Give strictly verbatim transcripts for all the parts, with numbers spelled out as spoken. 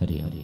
हरि हरि।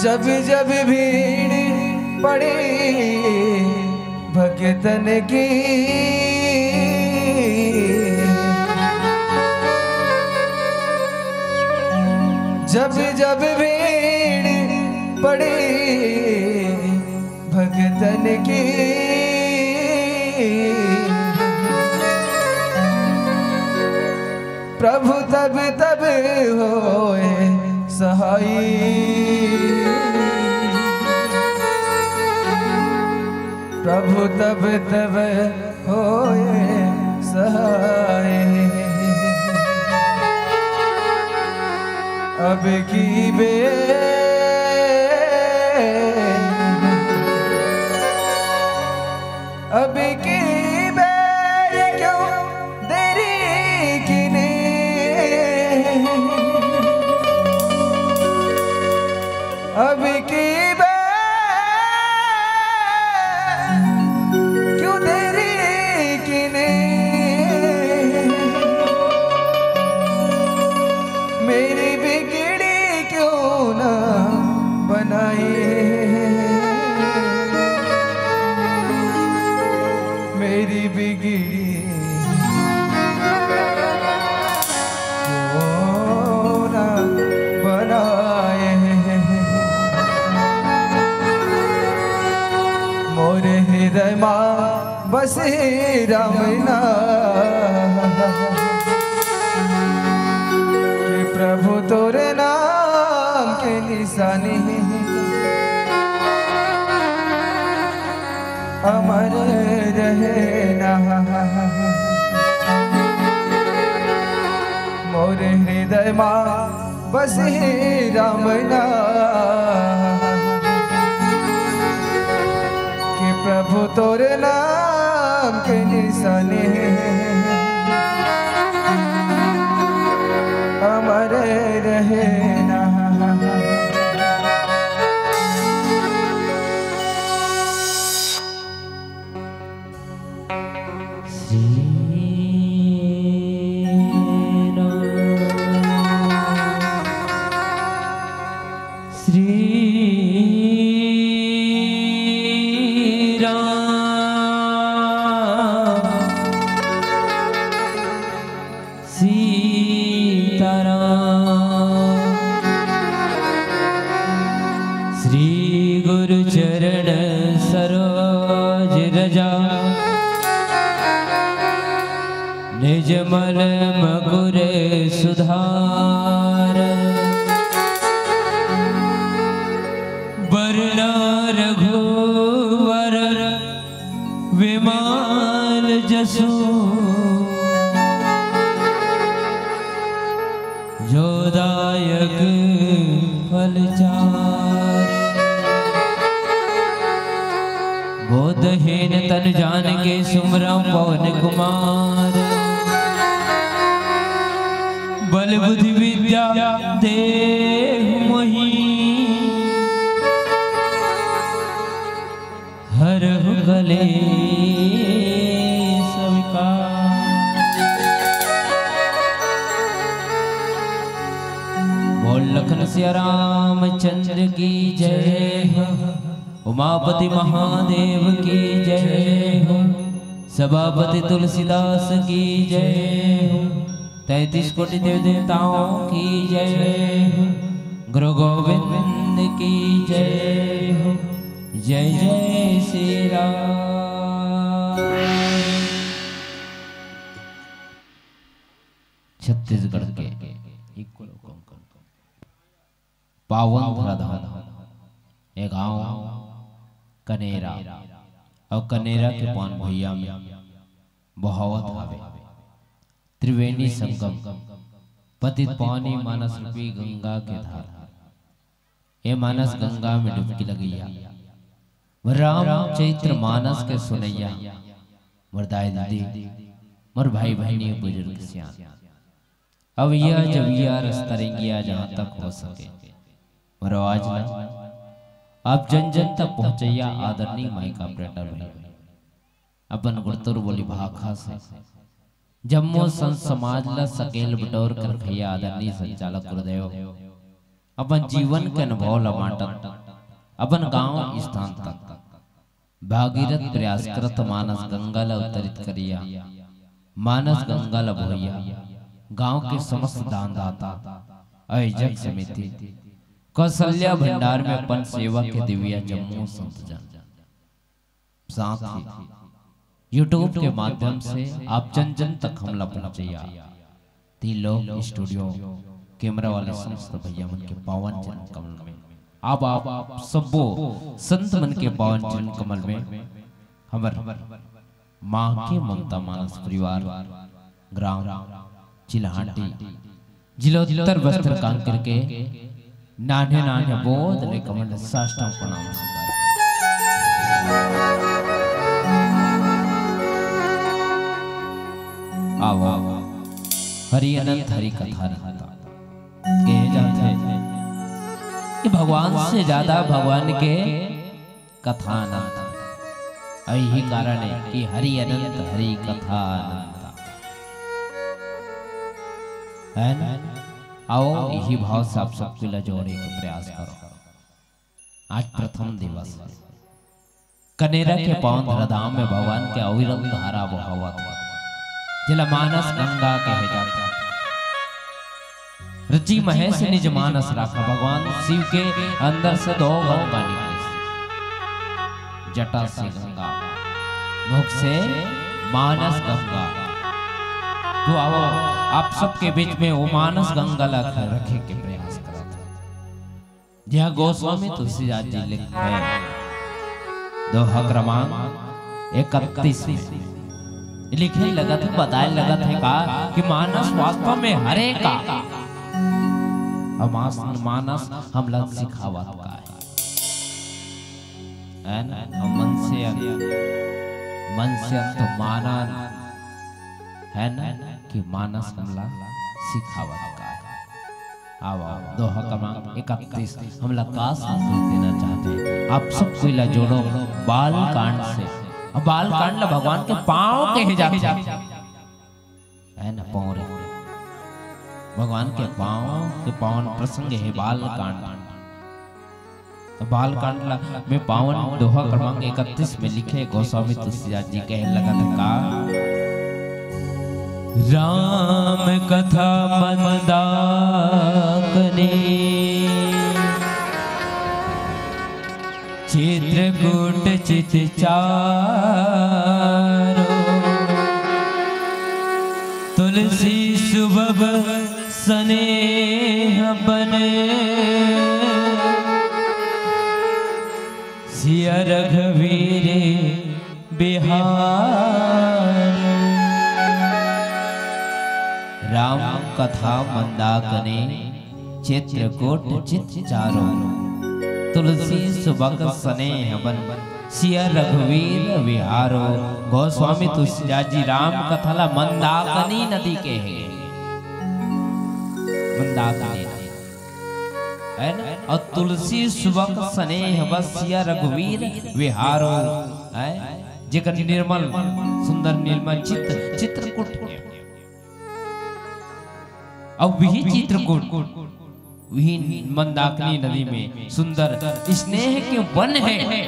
जब जब भीड़ पड़ी भक्तन की, जब जब भीड़ पड़ी भक्तन की, प्रभु तब तब होए सहाय। प्रभु तब तब होए सहाय। अब की बेर, अब की बेर क्यों देरी किने। अब की बार क्यों देरी किने, मेरी बिगड़ी क्यों ना बनाए, मेरी बिगड़ी क्यों ना बनाए। मोर हृदय मा बस हे राम नाम, कि प्रभु तोरे नाम के निशानी अमर रहे ना। मोर हृदय मा बस हे राम नाम, कि प्रभु तोरे नाम के निशानी अमर रहे ना। श्री राम, श्री राम, सीताराम। श्री गुरु चरण सरोज रजा, निज मल मकुर सुधार। बरना रघुवर विमल जसु, जो दायक फल चारि। बोधहीन तन जान के सुमिरौं पवन कुमार। बल बुद्धि विद्या देहु मोहि, हरहु कलेस विकार। बोल लखन सिया रामचंद्र की जय हो, उमापति महादेव की जय हो, सभापति तुलसीदास की जय हो, तैंतीस कोटि देव देवताओं की जय हो, गुरु गोविंद की जय हो। जय जय श्री राम। छत्तीसगढ़ के पावन धराधाम, ये गांव कनेरा, अउ कनेरा के पान भुइयां में बहावत हवे त्रिवेणी संगम, पतित पावनी मानस रूपी गंगा के धार। ए मानस गंगा में डुबकी लगइया, मोर राम चरित्र मानस के सुनइया, मोर दाई दीदी, मोर भाई बहिनी, बुजुर्ग सियान, अवइया जवइया रस्ता रेंगिया, जहां तक हो सके मोर आवाज ला आप जन जन तक पहुंचइया आदरणीय माइक ऑपरेटर भाई, अपन गुरतुर बोली भाखा से जम्मो संत समाज ला सकेल बटोर के रखइया आदरणीय संचालक गुरुदेव, अपन जीवन के अनुभव ला बांटत अपन गांव स्थान तक भागीरथ प्रयास करत मानस गंगा ला अवतरित करिया, मानस गंगा ला बोहिया, गांव के समस्त दानदाता, आयोजक समिति, कौशल्या भंडार में अपन सेवा के दिव्या जम्मो संत जन। साथ ही YouTube के माध्यम से आप जन जन तक हमला पहुंचइया। तीन लोग स्टूडियो कैमरा वाले समस्त भैया मन के पावन चरण कमल में, आप, आप सब्बो संत मन के पावन चरण कमल में हमर माँ के ममता मानस परिवार, ग्राम चिल्हाटी, जिला उत्तर बस्तर कांकेर के नान्हे नान्हे बोध ले कमल साष्टांग प्रणाम स्वीकार। आवा, हरि अनंत हरि कथा रहता। कहे जाथे, कि भगवान से ज्यादा भगवान के कथा अनंत हे। अउ यही कारण हे कि हरि अनंत, हरि कथा अनंता। हे ना? आओ, यही भाव से आप सबके ला जोड़े के प्रयास करो। आज प्रथम दिवस हे। कनेरा के पावन धराधाम में भगवान के अविरल धारा बहावत हे, जेला मानस गंगा कहे जाथे। रचि महेश निज मानस राखा, भगवान शिव के अंदर से दो गंगा निकले, जटा से गंगा, मुख से मानस गंगा। तो आओ, आप सबके बीच में वो मानस गंगा ला रखे के प्रयास करत हे। जिहां गोस्वामी तुलसीदास जी लिखे हे, दोहा क्रमांक इकतीस में लिखे लगत हे, बताए लगत हे का कि मानस वास्तव में हरे का, अउ मास-, मानस हमला सिखावत का हे, हे ना? हम मन से अन-, मन से अन तो मानन, हे ना, कि मानस हमला सिखावत का हे। आओ, आओ, दोहा क्रमांक इकतीस, हमला का संदेश देना चाहथे? आप सब कोई ला जोड़ो, बाल कांड से। अब बाल कांड ला भगवान के पांव कहे जाथे। हे ना, पांव रे। भगवान के पांव के पावन प्रसंग हे बाल कांड। त बाल कांड ला में पावन दोहा क्रमांक इकतीस में लिखे गोस्वामी तुलसीदास जी कहे लगत हे का, राम कथा मंदाकिनी, चित्रकूट चित चारो, तुलसी सुभग सनेह बन, सिया रघुवीर बिहार। राम कथा मंदाकिनी, चित्रकूट चित चारो, तुलसी सुभग सनेह बन, सिया रघुवीर बिहारो। गोस्वामी तुलसीदास जी राम कथा ला मंदाकिनी नदी कहे हे, मंदाकिनी नदी, हे ना? अउ तुलसी सुभग सनेह बन, सिया रघुवीर बिहारो, हे, जेकर निर्मल सुंदर निर्मल चित चित्रकूट हे। अउ वही चित्रकूट, वही मंदाकिनी नदी में सुंदर स्नेह के वन हे।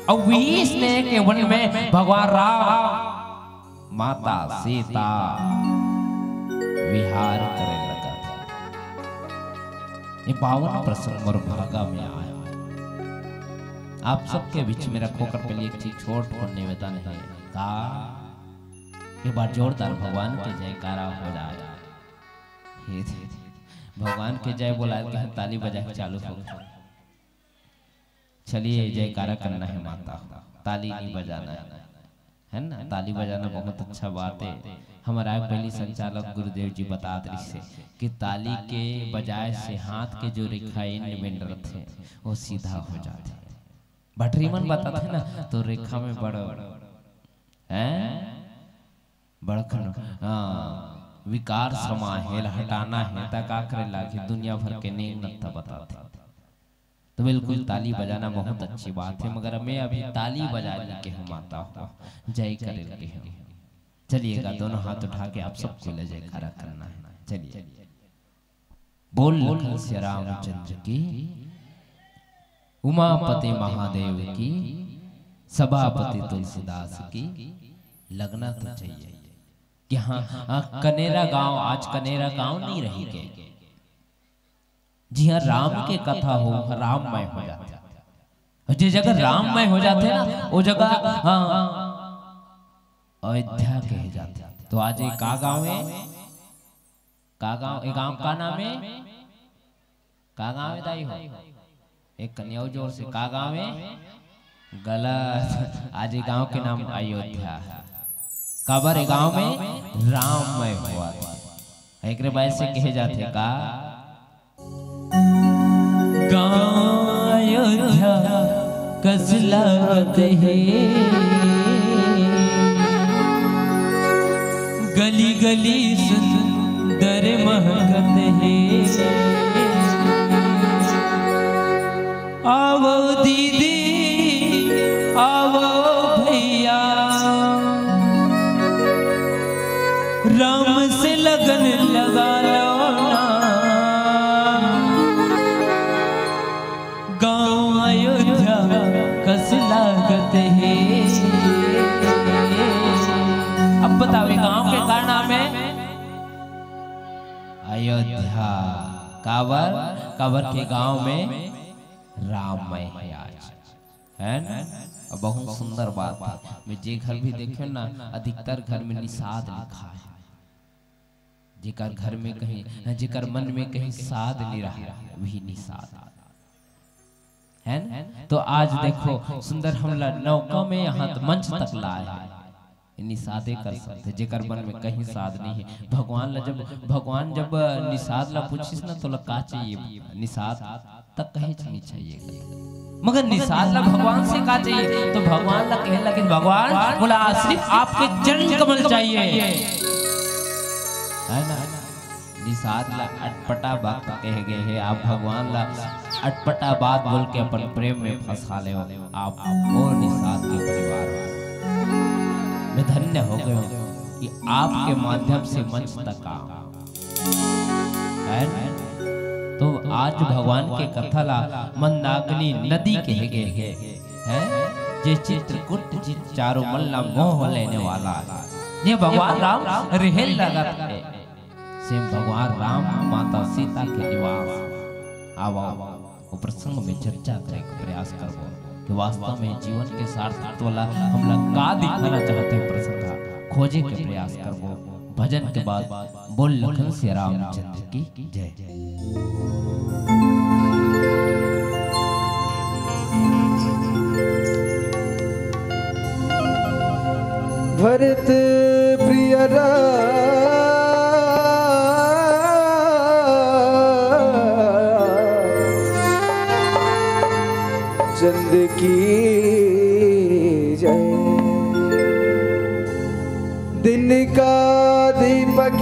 अउ वही स्नेह के वन में भगवान राम, माता सीता विहार करे लगत हे। ये पावन प्रसंग मोर भागा में आय। आप सबके बीच में रखो कर पहले एक चीज छोट और निवेदन हे का, एक बार जोरदार भगवान के जयकारा हो जाए। हे, भगवान के जय बोला के ताली बजा के चालू हो। चलिए, जयकारा करना हे माता, ताली नहीं बजाना हे, हे ना? ताली बजाना बहुत अच्छा बात हे। हमर आय पहिली संचालक गुरुदेव जी बतात रहिसे कि ताली के बजाए से हाथ के जो रेखा एंड में रथे, वो सीधा हो जाथे। भटरी मन बताथे ना, तो रेखा में बड़, हैं? बड़कन, हाँ, विकार समा हे, एला हटाना हे, त का करे लागही? दुनिया भर के नेंग नत्था बताथे। तो बिल्कुल ताली बजाना बहुत अच्छी बात हे, मगर मैं अभी ताली बजाने के हूँ माता हो, जय करे के हूँ। चलिएगा, दोनों हाथ उठा के आप सबको ले जयकारा करना हे। चलिए। बोल लखन सिया रामचंद्र की, उमापति महादेव की, सभापति तुलसीदास की। लगना तो चाहिए कि हाँ, हाँ, कनेरा गांव, आज कनेरा गांव नहीं रही के, जिहां राम के कथा हो, राममय हो जाथे। जे जगह राममय हो जाथे ना, वो जगह, हाँ, अयोध्या कहे जाथे। तो आज ये का गांव हे? का गांव, ये गांव का नाम हे? का गांव हे दाई हो? एक कनिया जोर से, का गांव हे? गलत। आज ये गांव के नाम अयोध्या हे। काबर ये गांव में राममय होवत हे। एकरे वजह से कहे जाथे का, गांव अयोध्या कस लागत हे, गली गली सुंदर महकत हे। हाँ, काबर, काबर के गांव में राम मैं हे आज, है ना? अब बहुत सुंदर बात है। मैं जे घर भी देखे ना, अधिकतर घर में निषाद लिखा है। जेकर घर में कहीं, जेकर मन में कहीं साध नहीं रहा, वही निषाद है ना? तो आज देखो सुंदर हमला नौका में यहाँ त मंच तक लाए है। निषादे कर सकते, जेकर मन में कहीं साध नहीं है। भगवान ला जब, भगवान जब निषाद ला पूछिस ना, तोला का चाहिए? निषाद तक कहीं नहीं चाहिए। मगर निषाद ला भगवान से का चाहिए? तो भगवान ला कहे लगे, "भगवान, मोला सिर्फ आपके चरण कमल चाहिए।" है ना? निषाद ला अटपटा बात कहे गए हैं। आप भगवान ला अटपटा बात बोल के अपन प्रेम में फंसा ले हो। आप और निषाद के परिवार हो। मैं धन्य हो गया हूँ कि आपके माध्यम से मंच तक आऊं। है ना? तो आज भगवान के कथा ला मंदाकिनी नदी कहे गए हैं, हैं? जे चित्रकूट जी चारों मन ला मोह लेने वाला है। ये भगवान राम रेहे लगत है। सेम भगवान राम माता सीता के निवास। आओ, आओ, वो प्रसंग में चर्चा करे के प्रयास करबो कि वास्तव में जीवन के सार्थकत्व ला हमला का दिखाना चाहते हैं, प्रसंग खोजे के प्रयास करबो। भजन के बाद बोल लखन सिया रामचंद्र की जय। भरत प्रिय राम चंद की जय। दिन का दीपक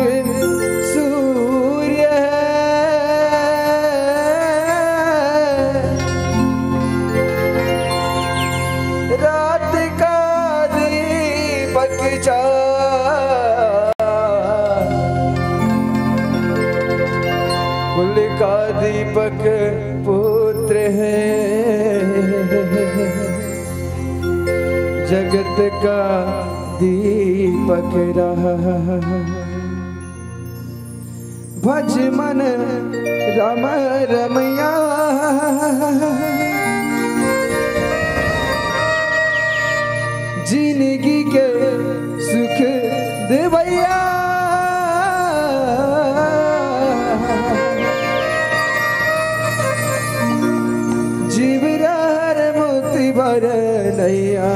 सूर्य है, रात का दीपक चांद, कुल का दीपक पुत्र है, जगत का दीपक रहा। भज मन राम रमैया, जिंदगी के सुख देवैया। जीव रहर मोती बर नैया,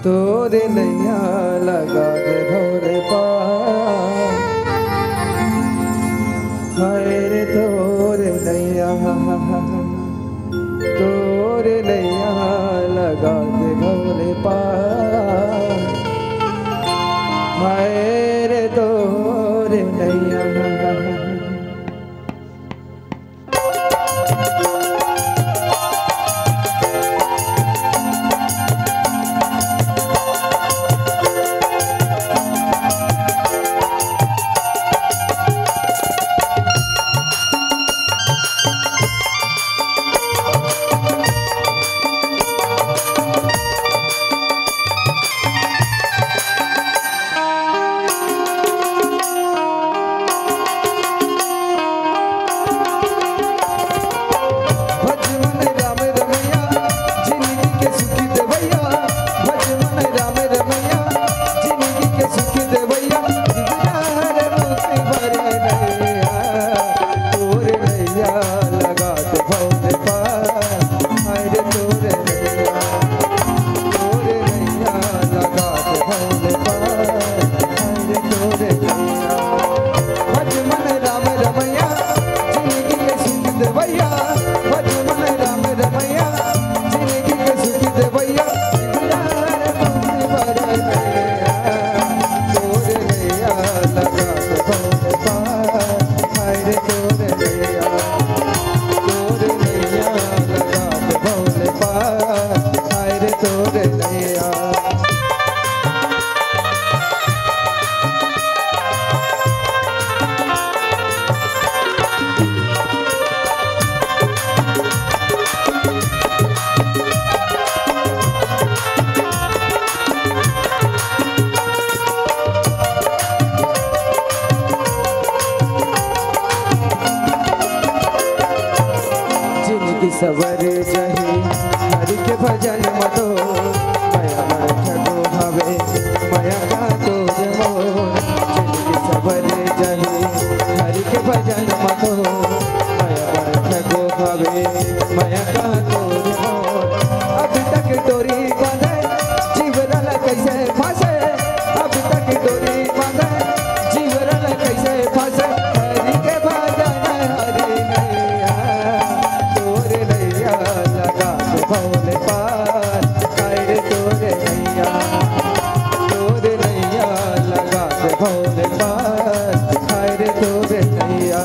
तोरे नैया लगा दे भोले पार। हाय रे तोरे नैया, तोरे नैया लगा दे भोले पार। हाय रे तोरे नैया। सवरे जाही हरि के भजन म तो, मया बड़ ठगो हवे, मया का तोर मोर। जिनगी सवरे जाही हरि के भजन म तो, मया बड़ ठगो हवे, मया का तोर मोर। अभी तक डोरी बांधे जीवरा ला कइसे फंसे, अभी तक डोरी बांधे जीवरा ला कइसे फंसे। हरि के भजन हरि नैया, तोर नैया लगा के भौले पार। हाय रे तोर नैया, तोर नैया लगा के भौले पार। हाय रे तोर नैया।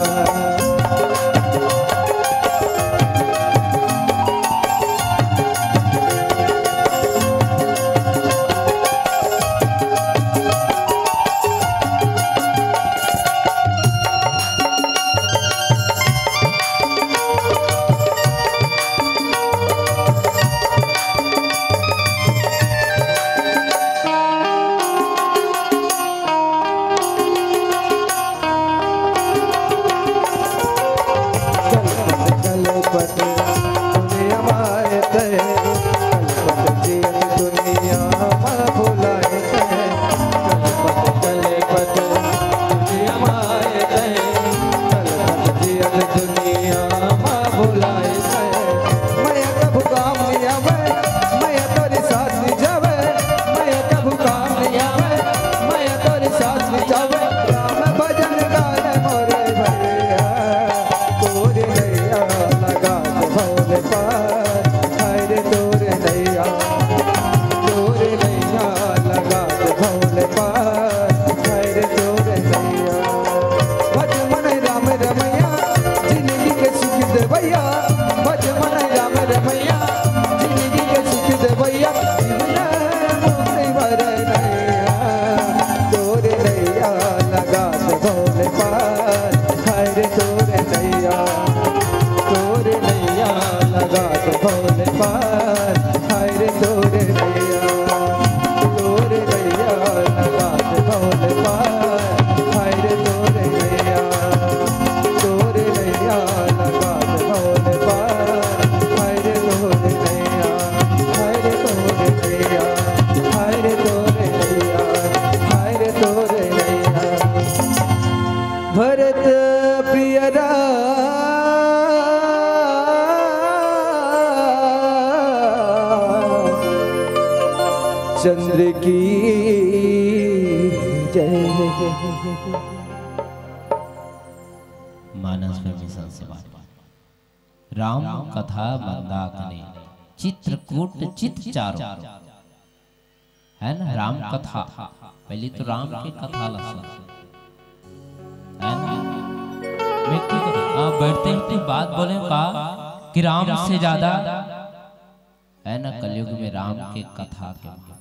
कलपत कलपत दुनिया माय तय, कलपत जियत दुनिया मा भुलाय तय, कलपत कलपत दुनिया माय तय, कलपत जियत दुनिया मा भुलाय तय। मया कभू काम नइ आवय, मया तोरे साथ नइ जावय, मया कभू काम नइ आवय, मया तोरे साथ नइ जावय। राम भजन गान मोरे भैया, तोर नैया लगा के भौले पार। हाय रे तोर नैया, तोर नैया लगा के भौले पार। हाय रे तोर नैया। भज मन राम रमैया, जिनगी के सुख देवैया। भज मन राम रमैया, जिनगी के सुख देवैया। जीवन मुक्ति बर नैया, तोर नैया लगा के भौले पार। हाय रे तोर नैया, तोर नैया लगा के भौले पार। हाय रे तोर नैया, तोर नैया लगा के भौले पार। हाय रे तोर नैया, तोर नैया लगा के भौले पार। हाय रे तोर नैया, हाय रे तोर नैया, हाय रे तोर नैया, हाय रे तोर नैया। भरत पियरा चंद्र की जय। मानस में मिशन से बात। राम कथा मंदाकिनी, चित्रकूट चित चारों। है ना, राम कथा। पहले तो राम के कथा ला सुन। है ना? मैं की, आ, बैठते ही बात बोले का कि राम से ज्यादा, है ना, कलयुग में राम के कथा के महत्व है।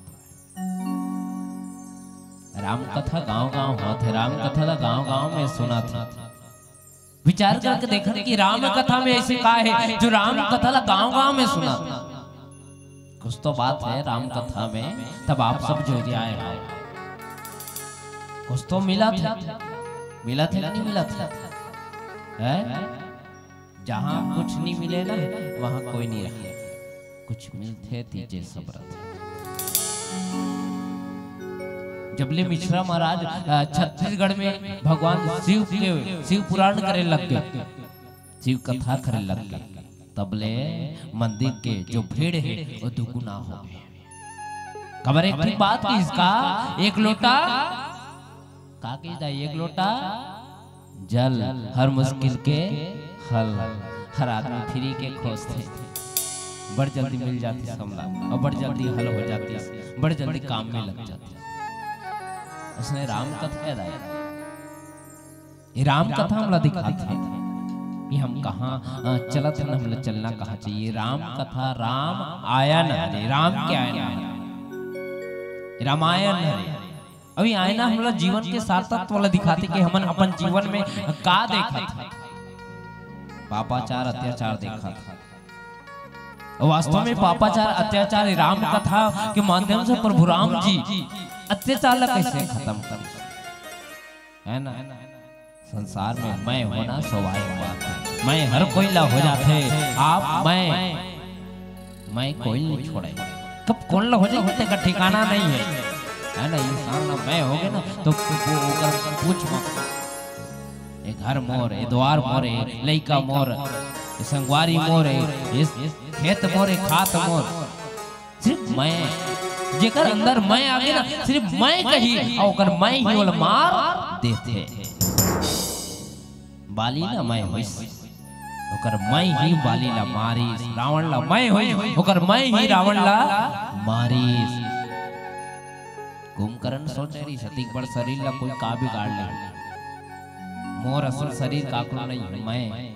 राम कथा गांव-गांव होत हे, राम कथा ला गांव-गांव में सुनाथे। विचार करके देखन कि राम कथा में ऐसे का हे जो राम कथा ला गांव-गांव में सुनाथे। कुछ तो बात हे राम कथा में, तब आप सब जुरियाए हो। कुछ तो मिलत हे, मिलत हे कि नहीं मिलत हे? हैं? जहाँ कुछ नहीं मिले ना, वहाँ कोई नहीं रहे। कुछ मिलथे तीजे सब रथे। जब ले मिश्रा महाराज, अ, छत्तीसगढ़ में भगवान शिव के, शिव पुराण करे लग गे, शिव कथा करे लग गे, तब ले मंदिर के जो भीड़ हे, वो दुगुना हो गे। काबर एक ठिन बात किहिस का, एक लोटा, का किहिस दा, एक लोटा जल हर मुश्किल के हल, हर आदमी free के खोजथे, बड़ जल्दी मिल जातिस हमला, अउ बड़ जल्दी हल हो जातिस, बड़ जल्दी काम में लग जातिस। उसने राम कथा याद आया। ये राम कथा हमला दिखाथे कि हम कहाँ, अ, चलत हन, हमला चलना कहाँ चाहिए। राम कथा, राम आयन हरे, राम के आयन हरे, रामायन हरे। अभी आयना हमला जीवन के सार्थकत्व ला दिखाथे कि हमन अपन जीवन में का देखत हन। पापाचार, अत्याचार देखत हन। वास्तव में पापाचार, अत्याचार, राम कथा के माध्यम से प्रभु राम जी अत्याचार ला कैसे खत्म कर, है ना? संसार में मैं होना स्वाभाविक बात है। मैं हर कोई ला हो जाथे। आप मैं, मैं कोई नहीं छोड़े। कब कोन ला हो जाही, तेकर ठिकाना नहीं है, है ना? इंसान ला मैं होगे ना, तो वो ओकर पूछ मत। ये घर मोर, ये द्वार मोर, ये लइका मोर, ये संगवारी मोर, ये खेत मोर, ये खात मोर। सिर्फ मैं, जेकर अंदर मैं आगे ना, सिर्फ मैं कही, अउ ओकर मैं ही ओला मार देथे। बाली ला मैं होइस, ओकर मैं ही बाली ला मारिस। रावण ला मैं होइस, ओकर मैं ही रावण ला मारिस। कुंभकर्ण सोच रहिस, अतिक बड़ शरीर ला कोई का बिगाड़ ले? मोर असल शरीर काकरो नहीं है, मैं।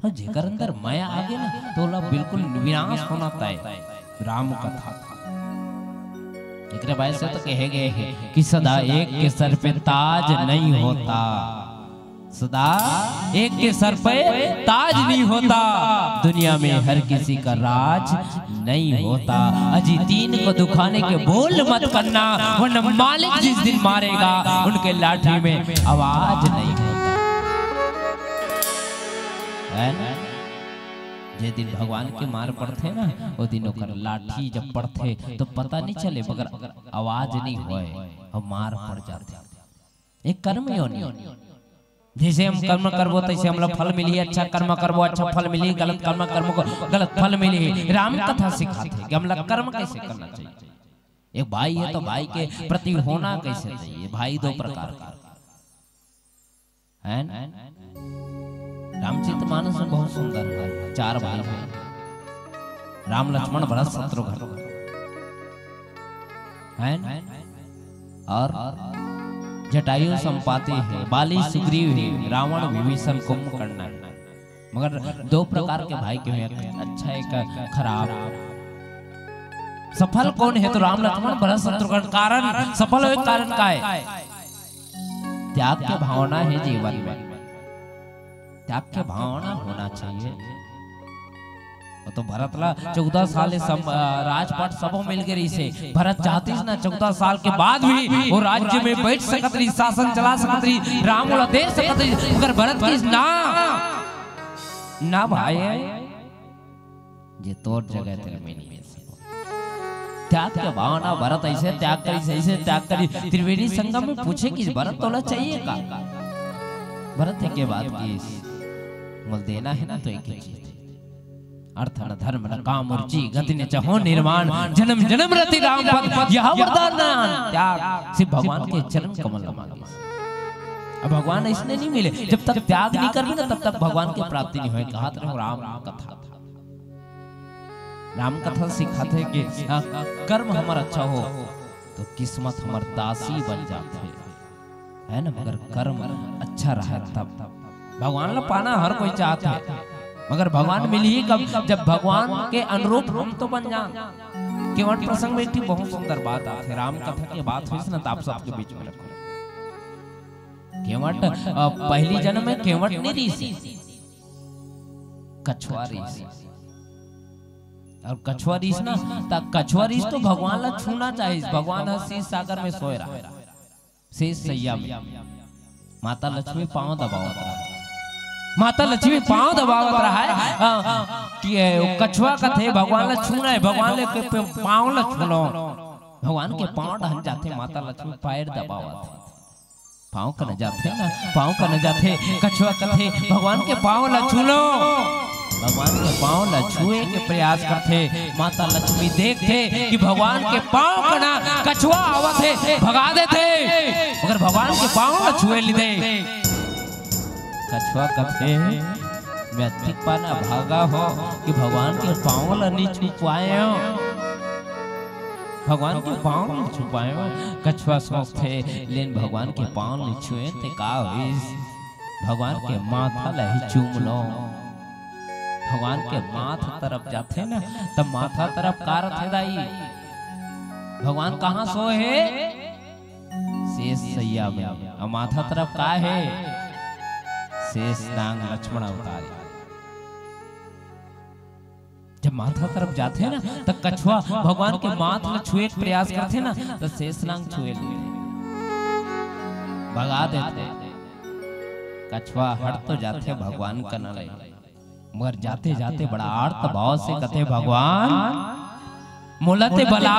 हाँ, जेकर अंदर मैं आगे ना, तो ओला बिल्कुल विनाश होना तय। राम कथा। एकरे बाद से तो कहे गए हे कि सदा एक के सर पे ताज नहीं होता, सदा एक के सर पे ताज नहीं होता, दुनिया में हर किसी का राज नहीं होता। अजी तीन को दुखाने के बोल मत करना, वरना मालिक जिस दिन मारेगा, उनके लाठी में आवाज नहीं होता। है ना? जे दिन भगवान के मार पड़थे ना, ओ दिन ओकर लाठी जब पड़थे, तो पता नहीं चले, मगर आवाज नहीं होय, अउ मार पड़ जाथे। एक कर्म योनि। जैसे हम कर्म करबो, तैसे हमला फल मिलही। अच्छा कर्म करबो, अच्छा फल मिलही, गलत कर्म करबो, गलत फल मिलही। राम कथा सिखाथे कि हमला कर्म कैसे करना चाहिए। एक भाई है, तो भाई के प्रति होना कैसे चाहिए? भाई दो प्रकार का है ना? रामचरित मानस में बहुत सुंदर है, चार भाई हैं, राम, लक्ष्मण, भरत, शत्रुघ्न, है ना? और जटायु संपाति है, बाली सुग्रीव है, रावण, विभीषण, कुंभकर्ण है। मगर दो प्रकार के भाई के हुए, एक अच्छा, एक खराब। सफल कौन है? तो राम, लक्ष्मण, भरत, शत्रुघ्न। कारण, सफल होय के कारण का है? त्याग के भावना है जीवन में, त्याग के भावना होना चाहिए। वो तो भरत ला चौदह साल ले सम-, अ, राजपाट सबो मिल के रहिसे। भरत चाहतिस ना, चौदह साल के बाद भी वो राज्य में बैठ सकत रहिस, शासन चला सकत रहिस, राम ओला दे सकत रहिस, मगर भरत कहिस ना, ना भाई, जे तोर जगह तेला मैं नहीं ले सकूं। त्याग के भावना, भरत ऐसे त्याग करिस, ऐसे त्याग करिस। त्रिवेणी संगम में पूछे कि भरत तोला चाहिए का? भरत एके बात कहिस, मोला देना है ना, तो एक ही चीज, अर्थ न धर्म न काम और जी, गति न चाहो निर्वाण, जन्म जन्म रति राम पद, यह वरदान दान। त्याग सिर्फ भगवान के चरण कमल ला मांगिस। अब भगवान अइसने नहीं मिले, जब तक त्याग नहीं करबे ना, तब तक भगवान के प्राप्ति नहीं होय। कहत रहे राम कथा, राम कथा सिखाथे कि, हाँ, कर्म हमर अच्छा हो, तो किस्मत हमर दासी बन जाथे, है ना? मगर कर्म अच्छा रहे तब। भगवान ला पाना हर कोई चाहत है, मगर भगवान मिलही कब? जब भगवान के अनुरूप हम तो बन जान। केवट प्रसंग में एक ठो बहुत सुंदर बात आथे, राम कथा के बात होइस ना, तो आप सबके बीच में रखूं। केवट, अ, पहली जन्म में केवट नहीं रहिस, कछुआ रहिस। और कछुआ रहिस ना, त कछुआ रहिस तो भगवान ला छूना चाहिस। भगवान ह शीश सागर में सोए रहा, शीश सैया में। माता लक्ष्मी पाँव दबावत रहा, माता लक्ष्मी पाँव दबावत रहा है, अ, कि, अ, कछुआ कथे भगवान ला छूना है, भगवान ले के पे-, पाँव ला छू लो। भगवान के पाँव डहन जाथे, माता लक्ष्मी पैर दबावत है। पाँव कना जाथे ना, पाँव कना जाथे, कछुआ कथे, भगवान के पाँव ला छू लो। भगवान के पाँव ला छुए के प्रयास करथे। माता लक्ष्मी देखथे कि भगवान के पाँव कना कछुआ आवत हे, भगा देथे, मगर भगवान के पाँव ला छुए ली दे। कछुआ कथे, मैं अतिक पाना भागा हो कि भगवान के पाँव ला नहीं छू पाए हो। भगवान के पाँव नहीं छू पाए हो। कछुआ सोचथे, लेन भगवान के पाँव नहीं छुए ते का होइस? भगवान के माथा ला ही चूम लो। भगवान के माथ तरफ जाथे ना, तब माथा तरफ का रथे दाई? भगवान कहाँ सोए हे? शेष सैया में। अउ माथा तरफ का हे? शेष नांग लक्ष्मण अवतारी। जब माथा तरफ जाथे ना, त कछुआ भगवान के माथ ल छुए के प्रयास करथे ना, त शेष नांग छुए लेथे, भगा देथे। कछवा हट तो जाथे भगवान कना ले, मगर जाते जाते बड़ा आर्त भाव से कथे, भगवान, मोला ते बला,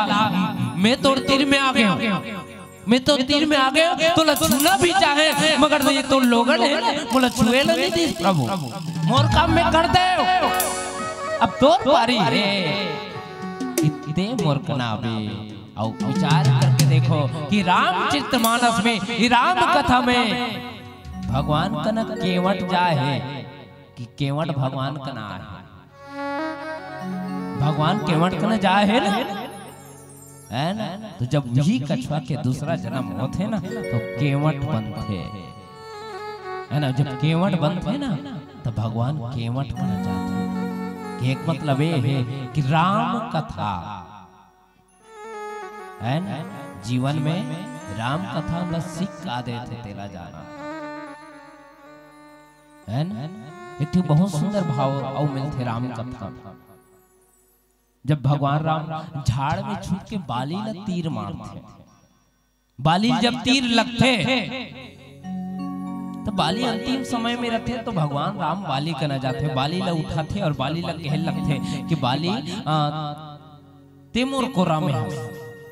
मैं तोर तीर में आ गए हूँ, मैं तो तीर में आ गए हूँ, तोला छूना भी चाहे, मगर ये तो लोगन हे ना, मोला छुए ला नहीं दीस प्रभु, मोर काम मैं कर दे। अब तोर पारी हे, इतने मोर कना बे। अउ विचार करके देखो कि रामचरित मानस में, ये राम कथा में भगवान कना केवट जाय हे कि केवट भगवान कना आय हे। भगवान केवट कना जाय हे ना, है ना? तो जब वही कछवा के दूसरा जन्म होथे ना, तो केवट बनथे, है ना? जब केवट बनथे ना, तो भगवान केवट कना जाथे। के एक मतलब ये हे कि राम कथा, है ना, जीवन में राम कथा हमला सीख का देथे, तेला जाना, है ना? एक ठो बहुत सुंदर भाव अउ मिलथे राम कथा। जब भगवान राम झाड़ में छुप के बाली ला तीर मारथे, बाली जब तीर लगथे, तो बाली अंतिम समय में रथे, तो भगवान राम बाली कना जाथे, बाली ला उठाथे और बाली ला कहे लगथे कि बाली, आ, ते मोर कोरा में हस,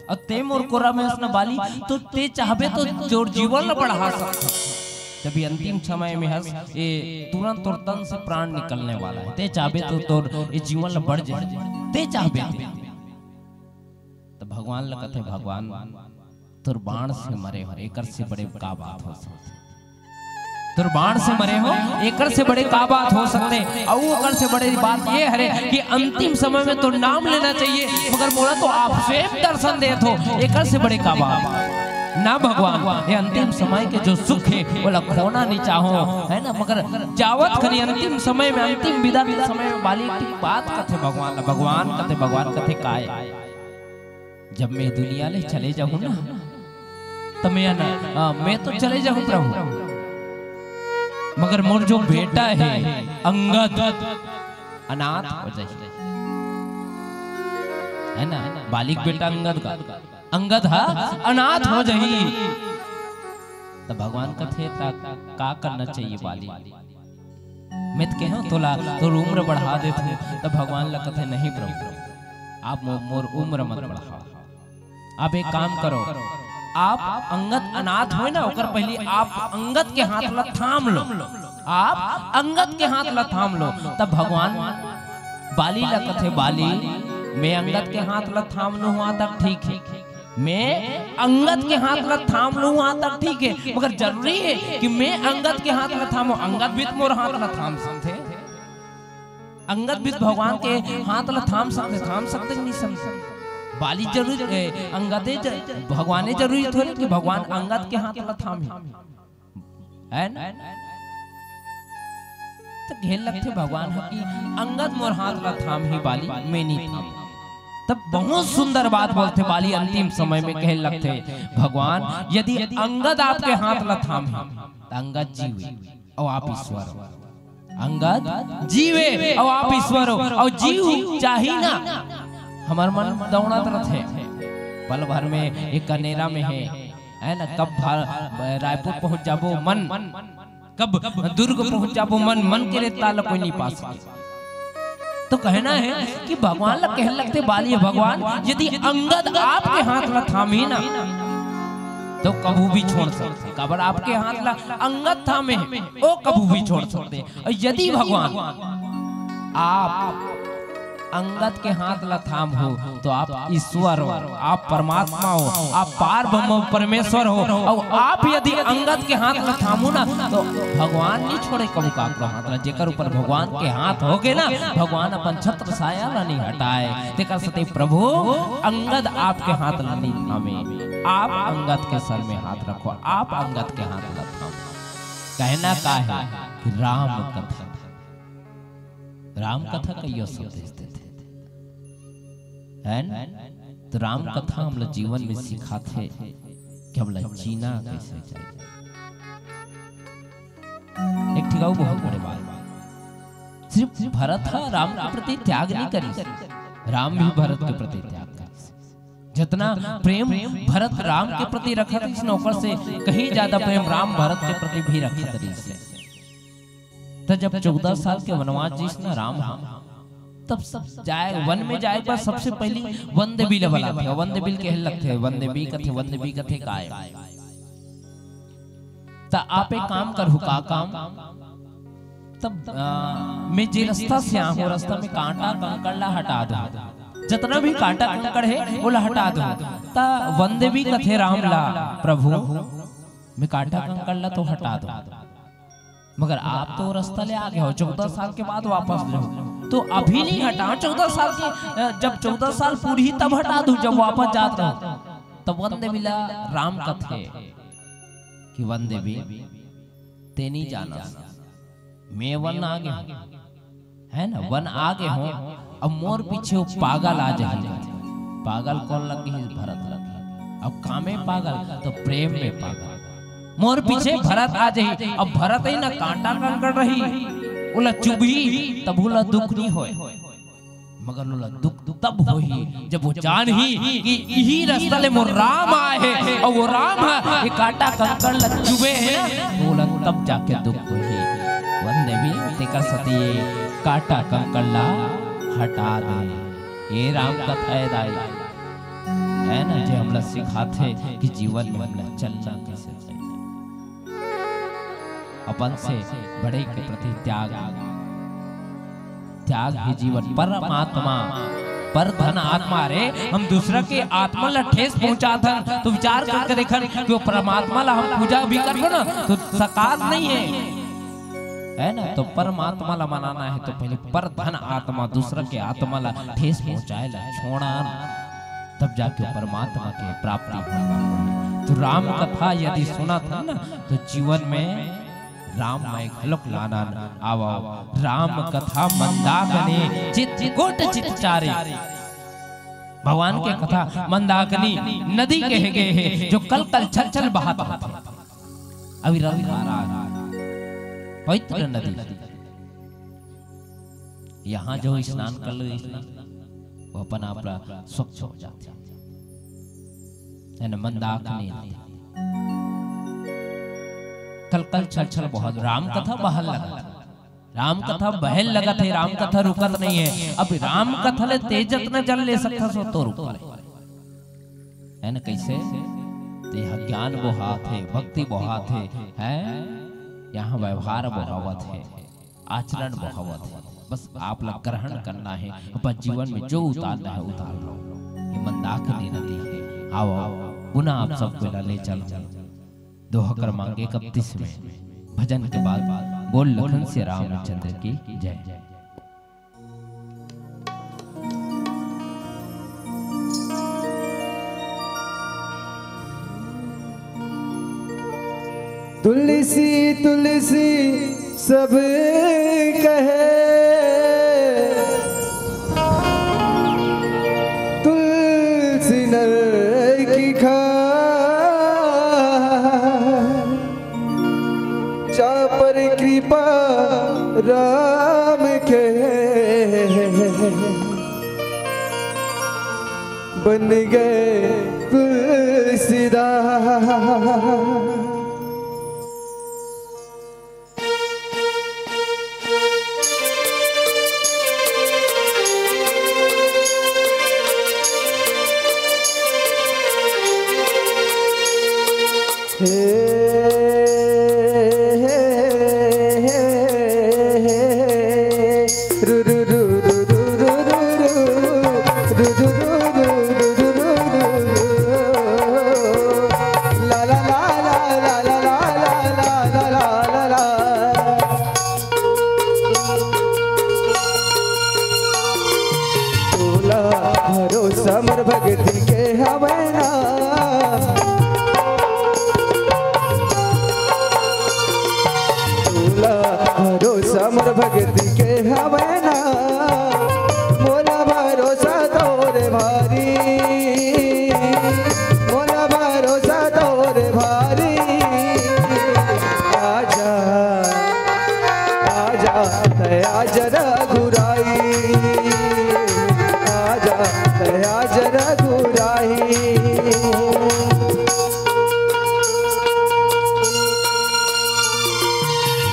अउ ते मोर कोरा में हस ना बाली, तो ते चाहबे तो तोर जीवन ला बढ़ा सकथस। जब ये अंतिम समय में हस, ये तुरंत तोर तन से प्राण निकलने वाला है, ते चाहबे तो तोर ये जीवन ला बढ़ जाए, ते चाहबे तो। तो भगवान ला कथे, भगवान, तोर बाण से मरे हो, एकर से बड़े का बात हो सकथे? तोर बाण से मरे हो, एकर से बड़े का बात हो सकथे? अउ ओकर से बड़े बात ये हरे कि अंतिम समय में तोर नाम लेना चाहिए, मगर मोला तो आप स्वयं दर्शन देत हो, एकर से बड़े का बात? ना भगवान, ये अंतिम समय के जो सुख हे, ओला खोना नहीं चाहो, है ना? मगर जावत खनी अंतिम समय में, अंतिम विदा के समय में बाली एक बात कथे भगवान ला, भगवान कथे, भगवान कथे काय? जब मैं दुनिया ले चले जाहूं ना, त मैं अना-, आ, मैं तो चले जाहूं प्रभु, मगर मोर जो बेटा हे अंगद, अनाथ हो जाही, है ना? बाली के बेटा अंगद का, अंगद हा अनाथ हो जाही। त भगवान कथे, त का करना चाहिए बाली? मैं त कहेंव तोला, तोर उम्र बढ़ा देथंव। त भगवान ला कथे, नहीं प्रभु, आप मो-, मोर उम्र मत बढ़ाओ। आप एक काम करो, आप अंगद अनाथ होय ना, ओकर पहिली आप अंगद के हाथ ला थाम लो, आप अंगद के हाथ ला थाम लो। तब भगवान बाली ला कथे, बाली, मैं अंगद के हाथ ला थाम लूं, वहां तक ठीक हे, मैं अंगद के हाथ ला थाम लूं, वहां तक ठीक हे, मगर जरूरी हे कि मैं अंगद के हाथ ला थामों? अंगद भी त मोर हाथ ला थाम सकथे, अंगद भी त भगवान के हाथ ला थाम सकथे, थाम सकथे कि नहीं समझे? बाली जरूरी, ए, अंगदे ज-, भगवाने जरूरी थोरे कि भगवान अंगद के हाथ ला थामही, है ना? त कहे लगथे भगवान ह कि अंगद मोर हाथ ला थामही बाली, मैं नहीं थाम। तब बहुत सुंदर बात बोलथे बाली, अंतिम समय में कहे लगथे, भगवान, यदि अंगद आपके हाथ ला थामही, त अंगद जीवे अउ आप ईश्वर हो। अंगद जीवे अउ आप ईश्वर हो, अउ जीव चाही ना, हमर मन दौड़त रथे, पल भर में एक कनेरा में हे, है ना, कब भा-, रायपुर पहुंच जाबो मन, कब दुर्ग पहुंच जाबो मन, मन के रेता ला कोई नहीं पा सके। तो कहना हे कि भगवान ला कहे लगथे बाली, भगवान, यदि अंगद आपके हाथ ला थामही ना, तो कभू भी छोड़ सकथे, काबर आपके हाथ ला अंगद थामे हे, ओ कभू भी छोड़ सकथे। अउ यदि भगवान आप अंगद के हाथ ला थामहू, तो आप ईश्वर हो, आप परमात्मा हो, आप पार ब्रह्म परमेश्वर हो, अउ आप यदि अंगद के हाथ ला थामहू ना, तो भगवान नहीं छोड़े कभू काकरो हाथ ला। जेकर ऊपर भगवान के हाथ होगे ना, भगवान अपन छत्र साया ला नहीं हटाय। तेकर सेती प्रभु अंगद आपके हाथ ला नहीं थामे, आप अंगद के सर में हाथ रखो, आप अंगद के हाथ ला थामो। कहना का हे कि राम कथा, राम कथा कइयो संदेश देथे, है ना? तो राम कथा हमला जीवन में सिखाथे कि हमला जीना कइसे चाहिए। एक ठिकाऊ बहुत बड़े बात, सिर्फ भरत हा राम के प्रति त्याग नहीं करिस, राम भी भरत के प्रति त्याग करिस। जितना प्रेम भरत राम के प्रति रखत रहिस ना, ओकर से कहीं ज्यादा प्रेम राम भरत के प्रति भी रखत रहिस। त जब चौदह साल के वनवास जिस न राम ह, तब सब जाए, वन में जाए बर सबसे पहली वन देवी ल बलाथे। वन देवी ल कहे लगथे, वन देवी कथे, वन देवी कथे काय? त आप एक काम करहू, का काम? तब, आ, मैं जे रास्ता से आहूँ, रास्ता में कांटा कंकड़ ला हटा दो, जतना भी कांटा कंकड़ हे, ओला हटा दो। त वन देवी कथे राम ला, प्रभु, मैं कांटा कंकड़ ला तो हटा दो, मगर आप तो रास्ता ले आ गए हो, चौदह साल के बाद वापस जाओ, तो अभी नहीं हटा, चौदह साल के, अ, जब चौदह साल पूरी तब हटा दो, जब वापस जात रहो। तब वन देवी ला राम कथे कि वन देवी, ते नहीं जाना, मैं वन आ गया हूँ, है ना, वन आ गए हो। अब मोर पीछे वो पागल आ जाही। पागल कौन लग गई? भरत लग गई। अब कामे पागल, तो प्रेम में पागल। मोर पीछे भरत आ जाही। अब भरत ही ना कांटा कंकड़ रही, ओला चुभही, तब ओला दुख नहीं होए, मगर ओला दुख तब होही, जब वो जानही कि इही रास्ता ले मोर राम आए हे, अउ वो राम ह ये कांटा कंकड़ ल चुबे हे ना, तो ओला तब जाके दुख होही। वन देवी, तेकर सेती ये कांटा कंकड़ ला हटा दे। ये राम कथा हे दाई, है ना, जे हमला सिखाथे कि जीवन में हमला चलना कैसे चाहिए। अपन से बड़े के प्रति त्याग, त्याग ही जीवन। परमात्मा, पर धन आत्मा। अरे, हम दूसरा के आत्मा ला ठेस पहुंचात हन, तो विचार करके देखन कि वो परमात्मा ला हम पूजा भी करबो ना, तो सकार नहीं है, है ना? तो परमात्मा ला मनाना है, तो पहले पर धन आत्मा, दूसरा के आत्मा ला ठेस पहुंचाए ला छोड़न, तब जाके परमात्मा के प्राप्ति होही। तो राम कथा यदि सुनत हन ना, तो जीवन में राममय घलोक लानन। आवव, राम कथा मंदाकिनी चित कोट चित चारी। भगवान के कथा मंदाकिनी नदी कहे गए हे, जो कल कल छल छल बहत हे। अविरल धारा, पवित्र नदी। यहाँ जो स्नान कर लो, स्नान, वो अपन आप ला स्वच्छ हो जाथे। है ना, मंदाकिनी नदी। कल कल छल छल बहत, राम कथा बहल लगत हे। राम कथा बहल लगत हे, राम कथा रुकत नहीं है। अब राम कथा ले तेज जतना जल ले सकथस, वो तो रुक परे। है ना, कैसे? तो यहाँ ज्ञान बोहात हे, भक्ति बोहात हे, हैं? यहाँ व्यवहार बोहावत हे, आचरण बोहावत हे। बस आप ला ग्रहण करना है, अपन जीवन में जो उतारना है उतार लो। ये मंदाकिनी नदी है। आओ, आओ, पुनः आप सबको ला ले चलो। दोहा क्रमांक इकतीस में भजन के बाद बोल लखन से रामचंद्र की जय। तुलसी तुलसी सब कहे, तुलसी नर की खाए। जा पर कृपा राम के, बन गए तुलसीदास। तोला भरोसा मोर भगती के हवय ना, तोला भरोसा मोर भगती के हवय ना, मोला भरोसा तोरे भारी, मोला भरोसा तोरे भारी। आजा, आजा, दया जरा घुराई। आजा, दया जरा घुराई।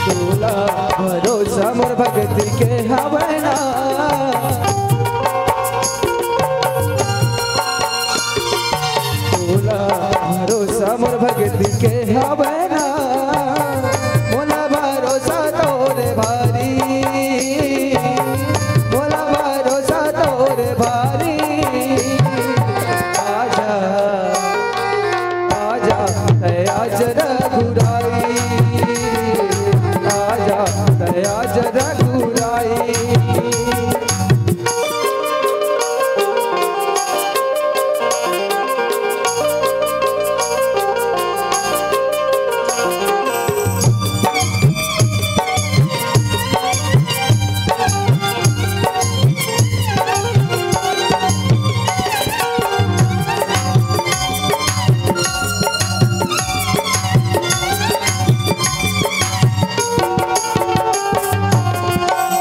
तोला भरोसा मोर भगती के हवय ना। मोला भरोसा मोर भगती के हवय ना। मोला भरोसा तोरे भारी, मोला भरोसा तोरे भारी। आजा, आजा, ए आज रघुराई। आजा, ए आज रघुराई।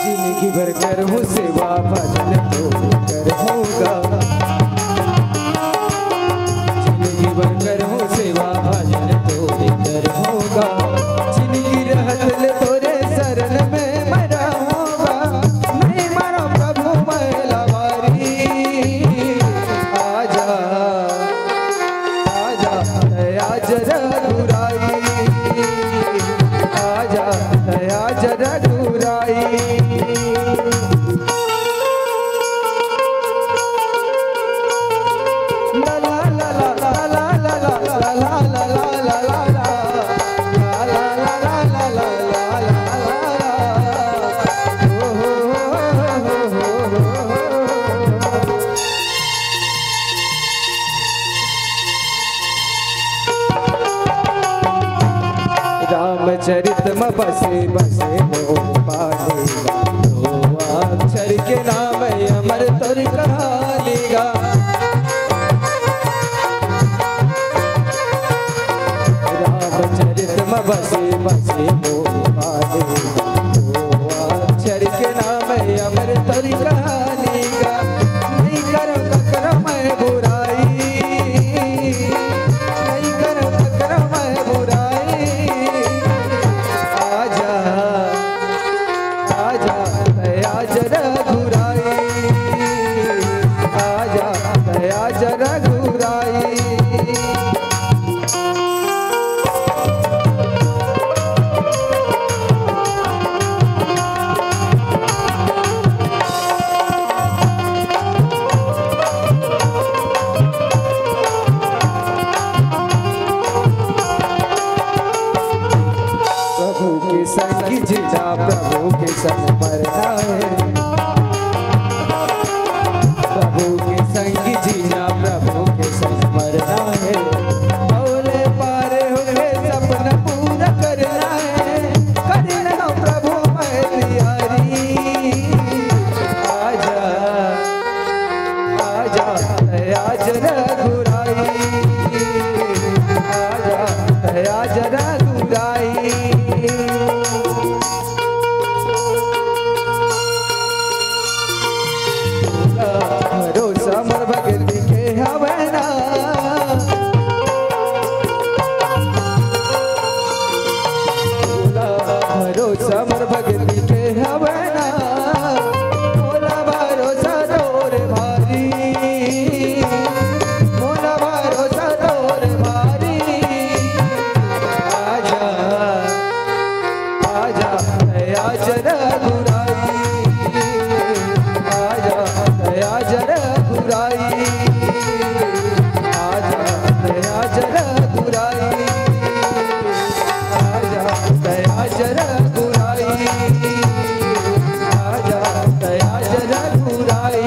जिंदगी भर करहूँ सेवा, भजन तो करहूँ गा। जिंदगी भर करहूँ सेवा, भजन तो करहूँ गा। जिंदगी रहत ले तोरे शरण में मैं रहूँ गा। नहीं मानो प्रभु मैं लवारी। आजा, आजा, ए आज रघुराई। आजा, ए आज रघुराई। रामचरित म बसे बसे मोर पानी गा। दो अक्षर के नाम अमर तोर कहानी गा। रामचरित म बसे बसे मोर पानी गा। दो अक्षर के नाम अमर तोर कहानी गा। नहीं करो ककरो मैं बुराई, नहीं करो ककरो मैं बुराई। आजा, आजा, ए आज रघुराई। आजा, ए आज रघुराई। प्रभु के संगी जीना, प्रभु के संग मरना हे। प्रभु के संगी जीना, प्रभु के संग मरना हे। भोले पारे होके सपना पूरा करना हे। करना हो प्रभु मैं तियारी। आजा, आजा, ए आज रघुराई। आजा, ए आज रघुराई। भरोसा मोर भगती के हवय ना। भरोसा मोर भगती के हवय ना। मोला भरोसा तोरे भारी। मोला भरोसा तोरे भारी। आजा, आजा, ए आज रघुराई। आजा, ए आज रघुराई। आजा, ए आज रघुराई। आजा, ए आज रघुराई। आजा, ए आज रघुराई।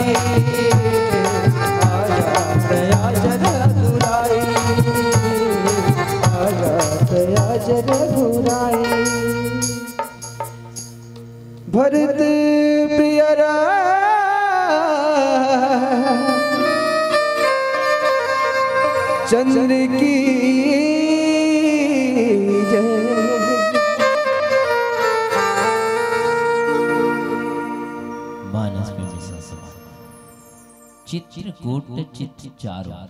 आजा, ए आज रघुराई। आजा, ए आज रघुराई। भरत प्रिय राम चंद्र की जय। मानस में भी संसमान। चित्रकूट चित चारों।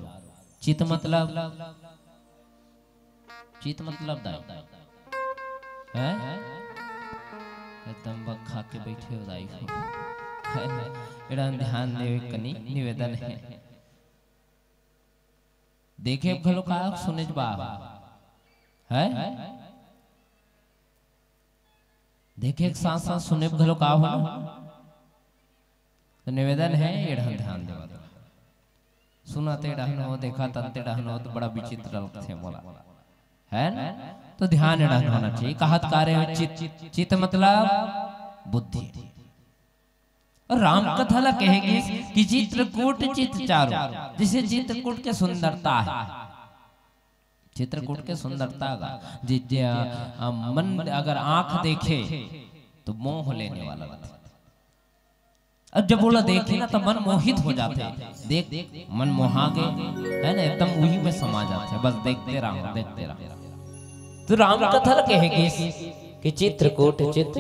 चित मतलब, चित मतलब दाई। हैं? तंबक खा के बैठे हो दाई हो। है ना? एड़ा ध्यान देवे कनी निवेदन है। देखे घलो का सुने बा है? देखे के साथ साथ सुने घलो का हो ना? तो निवेदन है, एड़हन ध्यान देवा। सुनत एड़हन हो, देखत अंत एड़हन हो, तो बड़ा विचित्र लगथे मोला, है ना? तो ध्यान एड़हन होना चाहिए। कहत का रहे हो? चित, चित मतलब बुद्धि। और राम कथा ला कहे गिस कि चित्रकूट चित चारो, जैसे चित्रकूट के सुंदरता है, चित्रकूट के सुंदरता का जि-, जि-, अ, अ, मन अगर आंख देखे तो मोह लेने वाला लगता है। अब जब ओला देखे ना तो मन मोहित हो जाथे, देख मन मोहा गे, है ना, एकदम उही में समा जाथे, बस देखते रहो, देखते रहो। तो राम कथा ल कहे गिस कि चित्रकूट चित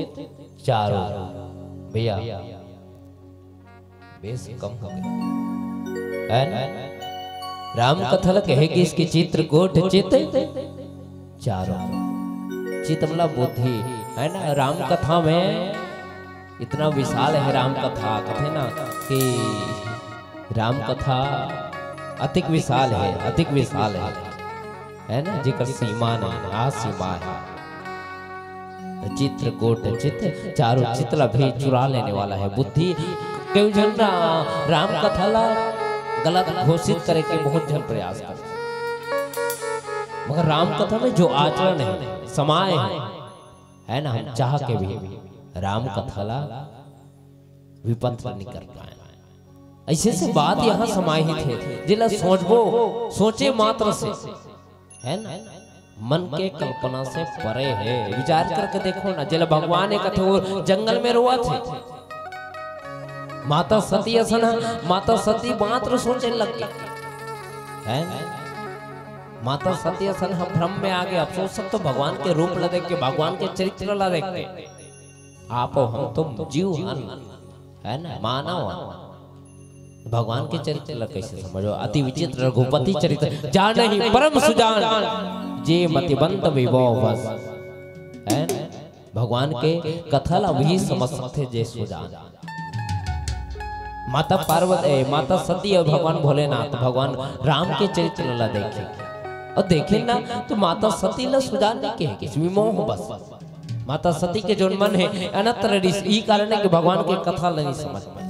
चारो। भैया, बेस कम हो गया, है ना? राम कथा ल कहे गिस कि चित्रकूट चित चारो, चित मतलब बुद्धि, है ना? राम कथा में इतना विशाल है राम कथा, कथे ना कि राम कथा अतिक विशाल है, अतिक विशाल है, है ना? जेकर सीमा नहीं, असीमा है। चित्रकूट चित, चारों चित ला भी चुरा लेने वाला है बुद्धि। केहू झन ना राम कथा ला गलत घोषित करे के बहुत झन प्रयास करथे, मगर राम कथा में जो आचरण है, समाय है, है ना, हम चाह के भी राम कथा ला विपंथ नहीं कर पाए। ऐसे से बात यहाँ समाहित है, जेला सोचबो, सोचे मात्र से, है ना, मन के कल्पना से परे है। विचार करके देखो ना, जेला भगवान एक कथे वो जंगल में रोवत है, माता सती असन ह, माता सती मात्र सोचे लग गए, है ना? माता सती असन ह भ्रम में आ गए। अब सोच सकते हो, भगवान के रूप ला देख के, भगवान के चरित्र ला देख के, आप हम तुम जीव हन, है ना, मानव हन। भगवान के चरित्र ला कैसे समझो? अति विचित्र रघुपति चरित्र, जानहि परम सुजान, जे मतिमंद विभव बस, है ना? भगवान के कथा ला वही समझ सकथे जे सुजान। माता पार्वती, ए, माता सती और भगवान भोलेनाथ, भगवान राम के चरित्र ला देखे और देखे ना, तो माता सती ला सुजान नहीं कहे, विमोह बस। माता सती के जोन मन है अनत्र ऋषि, ई कारण है कि भगवान के कथा ला नहीं समझ पाए।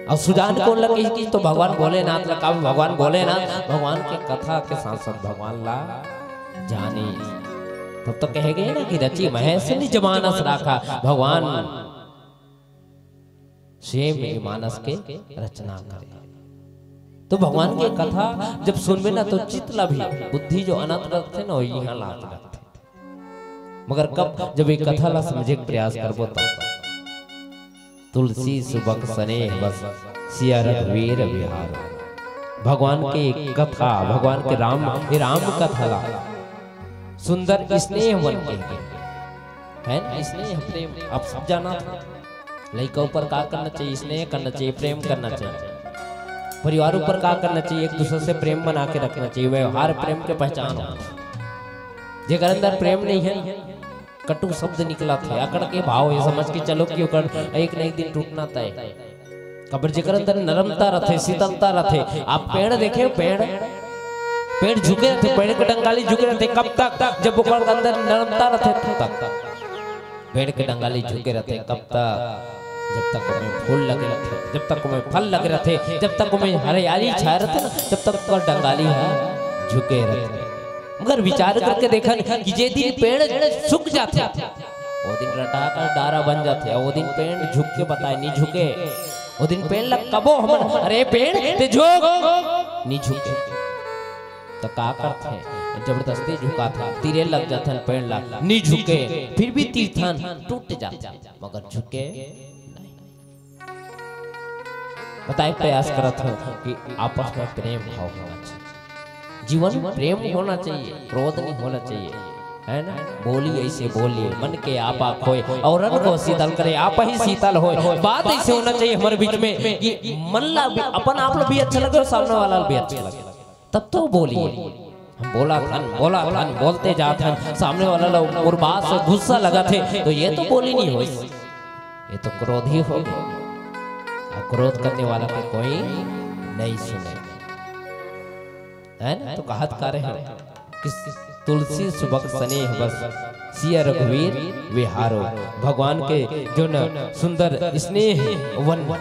और सुजान कौन लगे कि तो भगवान भोलेनाथ ला, का भगवान भोलेनाथ भगवान के कथा के साथ साथ भगवान ला जाने। तब तो कहे गए ना कि रचि महेश निज मानस राखा, भगवान स्वयं ही मानस के रचना करे। तो भगवान के कथा जब सुनबे ना, तो चित ला भी, बुद्धि जो अनंत रखथे ना, वही यहाँ लात रखथे। मगर कब जब ये कथा ला समझे के प्रयास करबो, तब तुलसी सुबक सनेह बस, सिया रघुवीर बिहार। भगवान के कथा, भगवान के राम, ये राम कथा ला सुंदर स्नेह मन के है ना, स्नेह प्रेम। आप सब जाना था, लइका ऊपर का करना चाहिए? स्नेह करना चाहिए, प्रेम करना चाहिए। परिवार ऊपर का करना चाहिए? एक दूसरे से प्रेम बना के रखना चाहिए। व्यवहार प्रेम के पहचान हो। जेकर अंदर प्रेम नहीं है, कटु शब्द निकलत हे, अकड़ के भाव हे, समझ के चलो कि ओकर एक न एक दिन टूटना तय। काबर जेकर अंदर नरमता रथे, शीतलता रथे। आप पेड़ देखे, पेड़, पेड़ झुके रथे, पेड़ के डंगाली झुके रथे। कब तक? जब ओकर अंदर नरमता रथे, तब तक। पेड़ के डंगाली झुके रथे, कब तक? जब तक ओमे फूल लगे रथे, जब तक ओमे फल लगे रथे, जब तक ओमे हरियाली छाए रथे ना, जब तक ओकर डंगाली ह झुके रथे। मगर विचार करके देखन कि जे दिन पेड़ सूख जाथे, ओ दिन रटा कर डारा बन जाथे, ओ दिन पेड़ झुक के बताए, नहीं झुके। ओ दिन पेड़ ला कबो हमन, "अरे पेड़, ते झुक," नहीं झुके। त का करथे? जबरदस्ती झुकाथे, तीरे लग जाथन पेड़ ला, नहीं झुके, फिर भी तीरथन, टूट जाथे, मगर झुके नहीं। बताए प्रयास करत हूँ कि आपस में प्रेम भाव होना चाहिए, जीवन में प्रेम होना चाहिए, क्रोध नहीं होना चाहिए, है ना? बोली ऐसे बोलिए, मन के आपा खोए, और अन को शीतल करे, आप ही शीतल होए। बात ऐसे होना चाहिए हमारे बीच में कि मन ला भी, अपन आप ला भी अच्छा लगे और सामने वाला ला भी अच्छा लगे, तब तो बोलिए। हम बोलत हन, बोलत हन, बोलते जात हन, सामने वाला ला मोर बात से गुस्सा लगत हे, तो ये तो बोली नहीं होइस, ये तो क्रोधी हो गए। और क्रोध करने वाला के कोई नहीं सुने, है ना? तो कहत का रहे कि तुलसी सुबक स्नेह बस, सिया रघुवीर विहारो। भगवान के जो न सुंदर स्नेह वन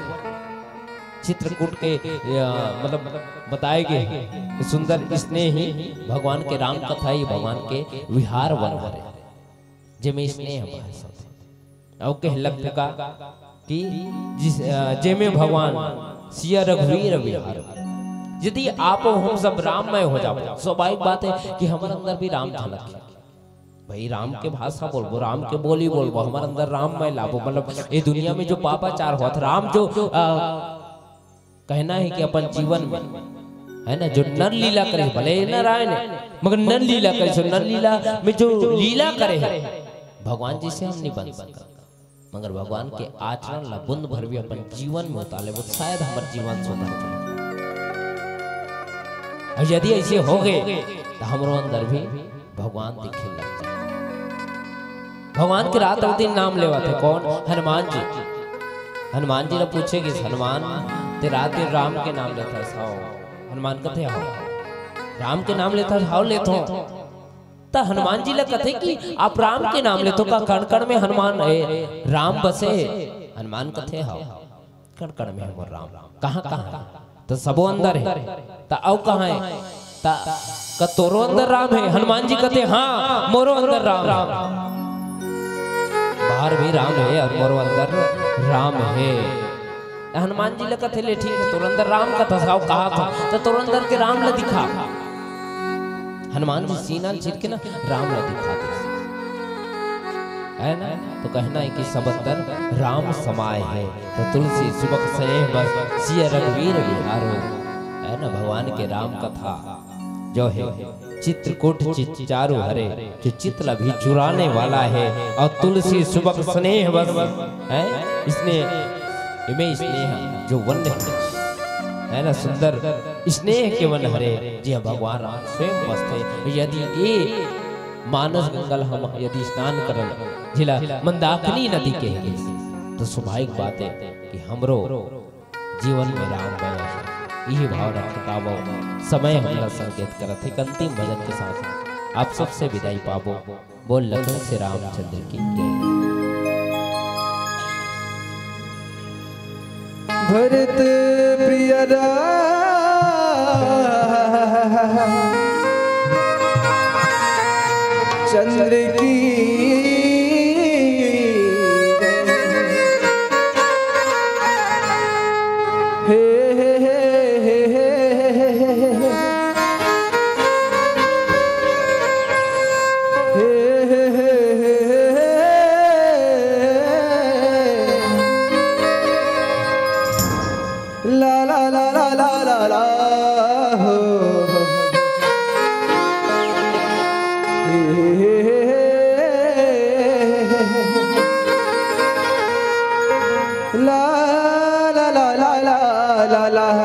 चित्रकूट के, अ, मतलब बताए गए हे कि सुंदर स्नेह ही भगवान के राम कथा ही भगवान के विहार वन हरे, जेमे स्नेह भाषा थे। अउ कह लगथे का कि जिस, अ, जेमे भगवान सिया रघुवीर विहार। यदि आप हम सब राममय हो जाबो, स्वाभाविक बात है कि हमर अंदर भी राम झलक। भाई, राम के भाषा बोलबो, राम के बोली बोलबो, हमर अंदर राममय लाबो। मतलब, ये दुनिया में जो पापाचार होत, राम जो, अ, कहना है कि अपन जीवन में, है ना, जो नर लीला करे, भले ये नारायण है, मगर नर लीला करे, सो नर लीला में जो लीला करे है, भगवान जी से हम नहीं बन सकते। मगर भगवान के आचरण ला बूंद भर भी अपन जीवन में उतार लेबो, शायद हमर जीवन सुधर जाए। और यदि ऐसे हो गए, तो हमरो अंदर भी भगवान दिखे लग जाए। भगवान के रात और दिन नाम लेवत हे। कौन? हनुमान जी। हनुमान जी ला पूछे कि हनुमान, ते रात दिन राम के नाम लेथस? हव। हनुमान कथे, हव। राम के नाम लेथस? हव, लेथों। त हनुमान जी ला कथे कि आप राम के नाम लेथो, का कण कण में हनुमान, ए, राम बसे हे? हनुमान कथे, हव, कण कण में हमर राम। कहाँ, कहाँ हे? त सबो अंदर हे। त अउ कहाँ हे? त का तोरो अंदर राम हे? हनुमान जी कथे, हाँ, मोरो अंदर राम हे। बाहर भी राम हे और मोरो अंदर राम हे। त हनुमान जी ला कथे, ले ठीक हे, तोर अंदर राम कथस, हव, कहाथों, त तोर अंदर के राम ला दिखा। हनुमान जी सीना ल चीर के ना राम ला दिखा दे, है ना? तो कहना है कि सब अंदर राम समाय है। तो तुलसी सुबक स्नेह बस, सिया रघुवीर विहारो, है ना? भगवान के राम कथा जो है, चित्रकूट चित चारु हरे, जो चित ला भी चुराने वाला है। और तुलसी सुबक स्नेह बस, है, इसने इमे स्नेह जो वन है, है ना, सुंदर स्नेह के वन हरे, जिहां भगवान राम स्वयं बसथे। यदि ये मानस गंगा ल हम यदि स्नान करन, जिला मंदाकिनी नदी के है, तो स्वाभाविक बात है कि हमरो जीवन में राम बने। यही भावना के पावो समय हमला संकेत करत हे। एक अंतिम भजन के साथ आप सबसे विदाई पाबो। बोल लखन से रामचंद्र की जय। भरत प्रिय राम चंद्र की जय। हे, हे, हे, हे, हे, हे, हे। ला, ला, ला, हो। ला, ला, ला, ला, ला, ला।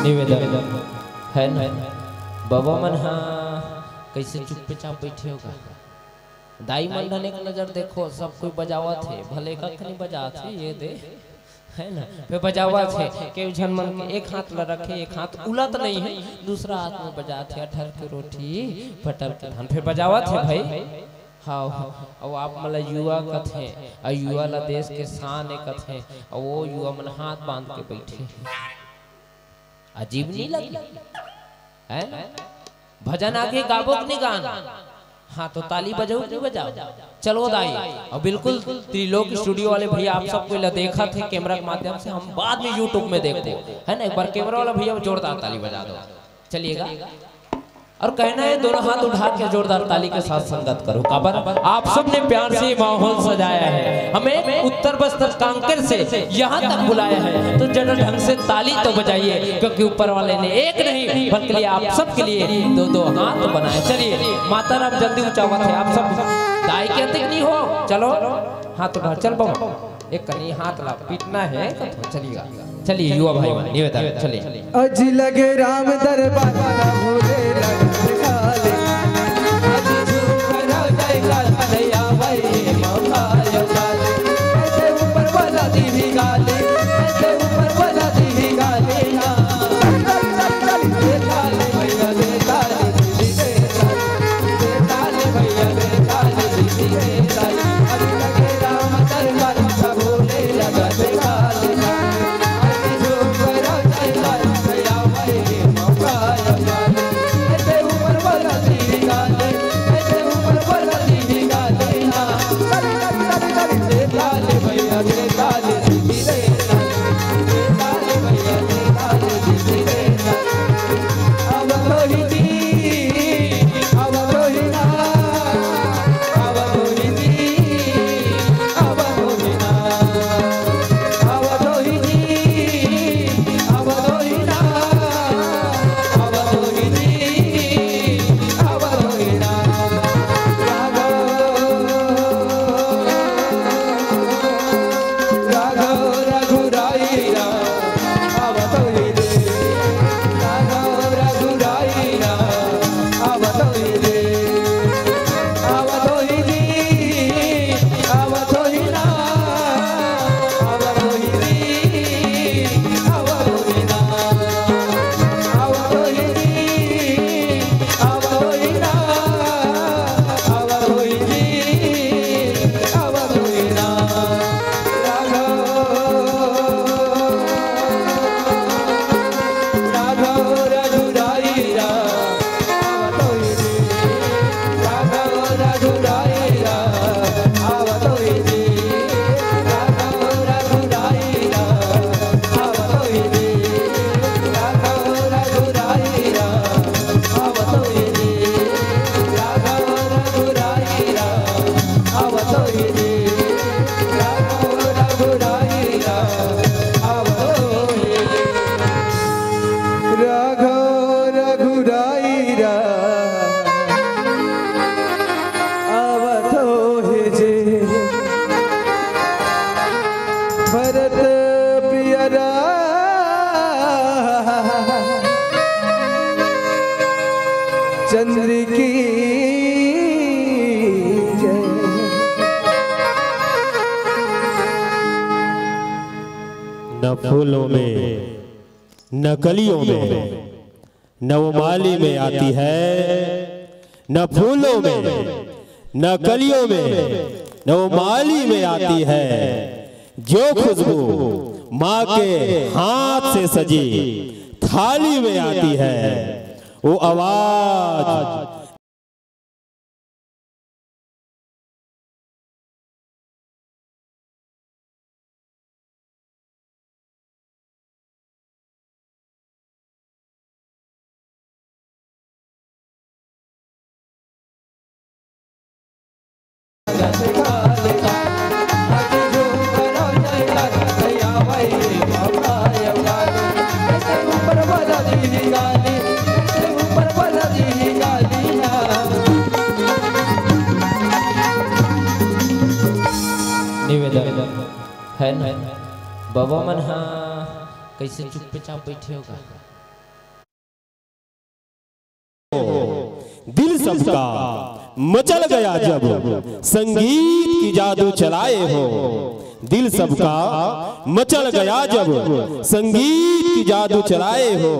निवेदन है ना, बबा मन हा कैसे चुप्पे चाप बैठे होगा। दाई मन डन एक नजर देखो, सब कोई बजावत हे, भले कख नहीं बजात हे, ये दे, है ना? फिर बजावत हे, केहू झन मन के एक हाथ ला रखे, एक हाथ उलत नहीं है, दूसरा हाथ में बजात हे, अठर के रोटी, पटर के धान, फिर बजावत हे भाई। हाँ, हाँ, अब आप मला युवा कथे, अउ युवा ला देश के शान ए कथे, अउ वो युवा मन हाथ बांध के बैठे हे। अजीब नहीं लगे? है ना? भजन आगे गाबो कि नहीं गान? हाँ, तो ताली बजाओ कि नहीं बजाओ? चलो दाई, और बिल्कुल त्रिलोक स्टूडियो वाले भैया आप सबको ला देखा थे कैमरा के माध्यम से, हम बाद में YouTube में देखो, है ना? एक बार कैमरा वाला भैया जोरदार ताली बजा दो, चलिएगा। और कहना है, दोनों हाथ उठा के जोरदार ताली के साथ संगत करो। काबर आप सबने प्यार से ये माहौल सजाया है। हमें उत्तर बस्तर कांकेर से यहाँ तक बुलाया है, तो जरा ढंग से ताली तो बजाइए, क्योंकि ऊपर वाले ने एक नहीं बल्कि आप सबके लिए दो दो हाथ बनाए। चलिए माता राम जल्दी ऊंचा हुआ थे आप सब। दाई के अतिक नहीं हो, चलो हाथ उठा, चल बम। एक कनी हाथ ला पीटना है तो चलिएगा। चलिए युवा भाई मन, निवेदन, चलिए। अज लगे राम दरबार भोले लगे काले। अज झूम करो जयकार भैया भाई मौका यो काले। ऐसे ऊपर चंद्र की जय। न फूलों में, न कलियों में, न वो माली में आती है, न फूलों में, न कलियों में, न वो माली में आती है। जो खुशबू माँ के हाथ से सजी थाली में आती है, वो आवाज निवेदन है ना, बाबा मन हा कैसे चुपचाप बैठे होगा। दिल सबका मचल गया जब संगीत की जादू चलाए हो। दिल सबका मचल गया जब संगीत की जादू चलाए हो।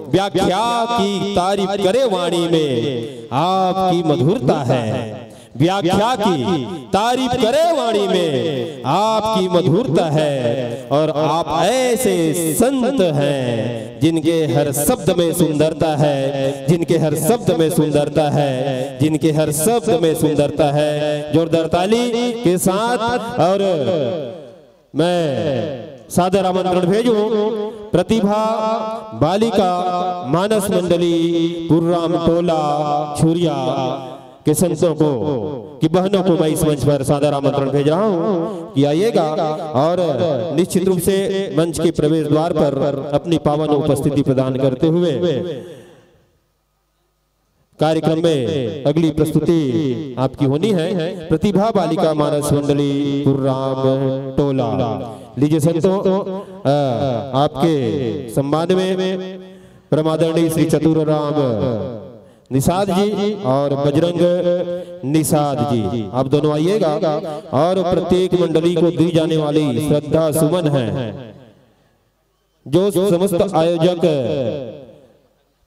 व्याख्या की तारीफ करे वाणी में आपकी मधुरता है। व्याख्या की तारीफ करे वाणी में आपकी मधुरता है। और आप ऐसे संत हैं जिनके हर शब्द में सुंदरता है, जिनके हर शब्द में सुंदरता है, जिनके हर शब्द में सुंदरता है। जोरदार ताली के साथ। और मैं सादर आमंत्रण भेजूं प्रतिभा बालिका मानस मंडली पुर्राम टोला छुरिया के संतों को, कि बहनों को मैं इस मंच पर सादर आमंत्रण भेज रहा हूं कि आइएगा और निश्चित रूप से मंच के प्रवेश द्वार पर अपनी पावन उपस्थिति प्रदान करते हुए कार्यक्रम में अगली प्रस्तुति आपकी होनी है, प्रतिभा बालिका मानस मंडली पुर्राम टोला। लीजिए संतों, अ, आपके सम्मान में परमादरणीय श्री चतुर राम निषाद जी और बजरंग निषाद जी, आप दोनों आइएगा। और प्रत्येक मंडली को दी जाने वाली श्रद्धा सुमन है, जो समस्त आयोजक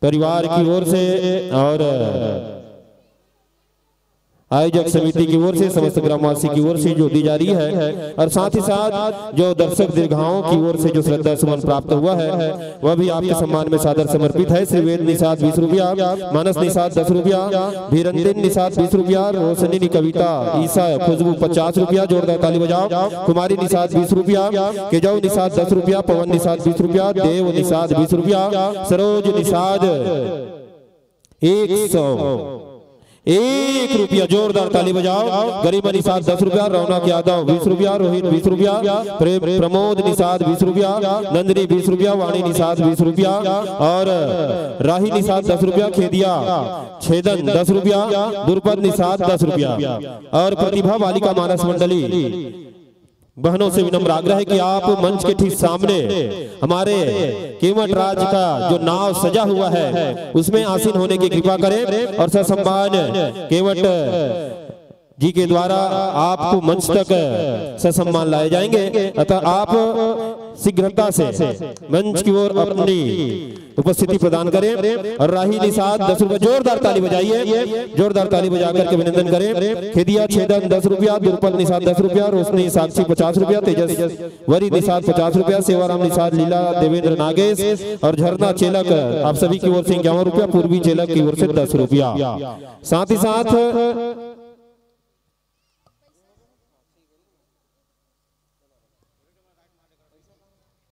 परिवार की ओर से और आयोजक समिति की ओर से, समस्त ग्रामवासी की ओर से जो दी जा रही है, और साथ ही साथ जो दर्शक दीर्घाओं की ओर से जो श्रद्धा सुमन प्राप्त हुआ है, वह भी आपके सम्मान में सादर समर्पित है। श्री वेद निषाद बीस रुपया, मानस निषाद दस रुपया, भिरंदिन निषाद बीस रुपया, रोशनी कविता, ईसा खुशबू पचास रुपया, जोरदार ताली बजाओ। कुमारी निषाद बीस रुपया, केजव निषाद दस रुपया, पवन निषाद बीस रुपया, देव निषाद बीस रुपया, सरोज निषाद एक सौ एक रुपया, जोरदार ताली बजाओ। गरिमा निषाद दस रुपया, रौनक यादव बीस रुपया, रोहित बीस रुपया, प्रेम, प्रमोद निषाद बीस रुपया, नंदिनी बीस रुपया, वाणी निषाद बीस रुपया और राही निषाद दस रुपया, खेदिया छेदन दस रुपया, दुर्पद निषाद दस रुपया और प्रतिभा बालिका मानस मंडली बहनों से विनम्र आग्रह है कि आप मंच के ठीक सामने हमारे केवट राज का जो नाव सजा हुआ है, उसमें आसीन होने की कृपा करें और ससम्मान केवट जी के द्वारा आपको मंच तक ससम्मान लाए जाएंगे। अतः आप शीघ्रता से मंच की ओर अपनी उपस्थिति प्रदान करें। और राही निषाद दस रुपये, जोरदार ताली बजाइए, जोरदार ताली बजा करके अभिनंदन करें। खेदिया छेदन दस रुपया, दुर्पद निषाद दस रुपया, रोशनी साक्षी पचास रुपया, तेजस्वरी निषाद पचास रुपया, सेवाराम निषाद, लीला देवेंद्र नागेश और झरना चेलक, आप सभी की ओर से इक्यावन रुपया, पूर्वी चेलक की ओर से दस रुपया। साथ ही साथ